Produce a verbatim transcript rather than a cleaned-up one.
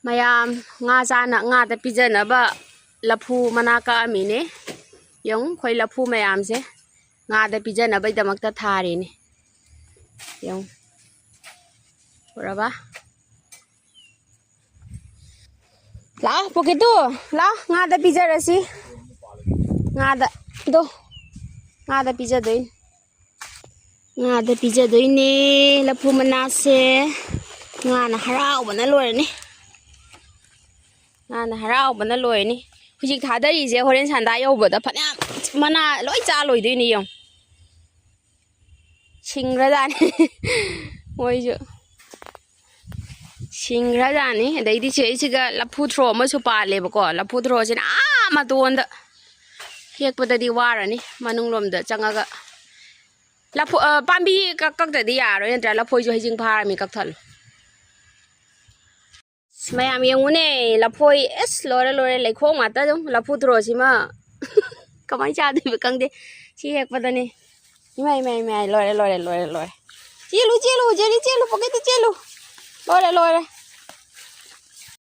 ꯃꯌꯥꯝ ꯉꯥ ꯆꯥꯅ, ꯉꯥꯗ ꯄꯤꯖꯅꯕ ꯂꯐꯨ ꯃꯅꯥ ꯀꯛꯑꯝꯃꯤꯅꯦ꯫ ꯌꯦꯡꯉꯨ, ꯑꯩꯈꯣꯏ ꯂꯐꯨ ꯃꯌꯥꯝꯁꯦ ꯉꯥꯗ ꯄꯤꯖꯅꯕꯒꯤꯗꯃꯛꯇ ꯊꯥꯔꯤꯅꯦ꯫ ꯌꯦꯡꯉꯨ, ꯎꯔꯕ? ꯂꯥꯛꯑꯣ, ꯄꯣꯀꯦꯠꯇꯨ, ꯂꯥꯛꯑꯣ, ꯉꯥꯗ ꯄꯤꯖꯔꯁꯤ꯫ ꯉꯥꯗ, ꯗꯣ, ꯉꯥꯗ ꯄꯤꯖꯗꯣꯏꯅꯤ꯫ ꯉꯥꯗ ꯄꯤꯖꯗꯣꯏꯅꯦ ꯂꯐꯨ ꯃꯅꯥꯁꯦ꯫ ꯉꯥꯅ ꯍꯔꯥꯎꯕꯅ ꯂꯣꯏꯔꯅꯤ꯫ ꯉꯥꯅ ꯍꯔꯥꯎꯕꯅ ꯂꯣꯏꯔꯅꯤ꯫ ꯍꯧꯖꯤꯛ ꯊꯥꯗꯔꯤꯁꯦ ꯍꯣꯔꯦꯟ ꯁꯟꯗꯥ ꯌꯧꯕꯗ ꯐꯅꯌꯥꯝ ꯃꯅꯥ ꯂꯣꯏ ꯆꯥ ꯂꯣꯏꯗꯣꯏꯅꯤ ꯌꯦꯡꯉꯨ꯫ ꯁꯤꯡꯈ꯭ꯔꯖꯥꯠꯅꯤ꯫ ꯃꯣꯏꯁꯨ ꯁꯤꯡꯈ꯭ꯔꯖꯥꯠꯅꯤ꯫ ꯑꯗꯩꯗꯤ ꯁꯤꯗꯩꯁꯤꯒ ꯂꯐꯨ ꯊ꯭ꯔꯣ ꯑꯃꯁꯨ ꯄꯥꯜꯂꯦꯕꯀꯣ꯫ ꯂꯐꯨ ꯊ꯭ꯔꯣꯁꯤꯅ ꯑꯥ ꯃꯇꯣꯟꯗ ꯍꯦꯛꯄꯗꯗꯤ ꯋꯥꯔꯅꯤ꯫ ꯃꯅꯨꯡꯂꯣꯝꯗ ꯆꯪꯉꯒ ꯂꯐꯨ, ꯑ, ꯄꯥꯝꯕꯤ ꯀꯛ-, ꯀꯛꯇꯗꯤ ꯌꯥꯔꯣꯏ, ꯅꯠꯇ꯭ꯔꯥ? ꯂꯐꯣꯏꯁꯨ ꯍꯩꯖꯤꯡ ꯐꯥꯔꯝꯃꯤ, ꯀꯛꯊꯠꯂꯨ꯫ ꯑꯁ, ꯃꯌꯥꯝ ꯌꯦꯡꯉꯨꯅꯦ, ꯂꯐꯣꯏ, ꯑꯁ, ꯂꯣꯏꯔꯦ, ꯂꯣꯏꯔꯦ, ꯂꯩꯈꯣꯝ ꯉꯥꯛꯇ ꯑꯗꯨꯝ꯫ ꯂꯐꯨ ꯊ꯭ꯔꯣꯁꯤꯃ ꯀꯃꯥꯏꯅ ꯆꯥꯗꯣꯏꯕ ꯈꯪꯗꯦ꯫ ꯁꯤ ꯍꯦꯛꯄꯗꯅꯦ꯫ ꯏꯃꯥꯏ, ꯏꯃꯥꯏ, ꯏꯃꯥꯏ, ꯂꯣꯏꯔꯦ, ꯂꯣꯏꯔꯦ, ꯂꯣꯏꯔꯦ, ꯂꯣꯏꯔꯦ꯫ ꯆꯦꯜꯂꯨ, ꯆꯦꯜꯂꯨ, ꯖꯦꯔꯤ, ꯆꯦꯜꯂꯨ, ꯄꯣꯀꯦꯠꯇ ꯆꯦꯜꯂꯨ꯫ ꯂꯣꯏꯔꯦ, ꯂꯣꯏꯔꯦ꯫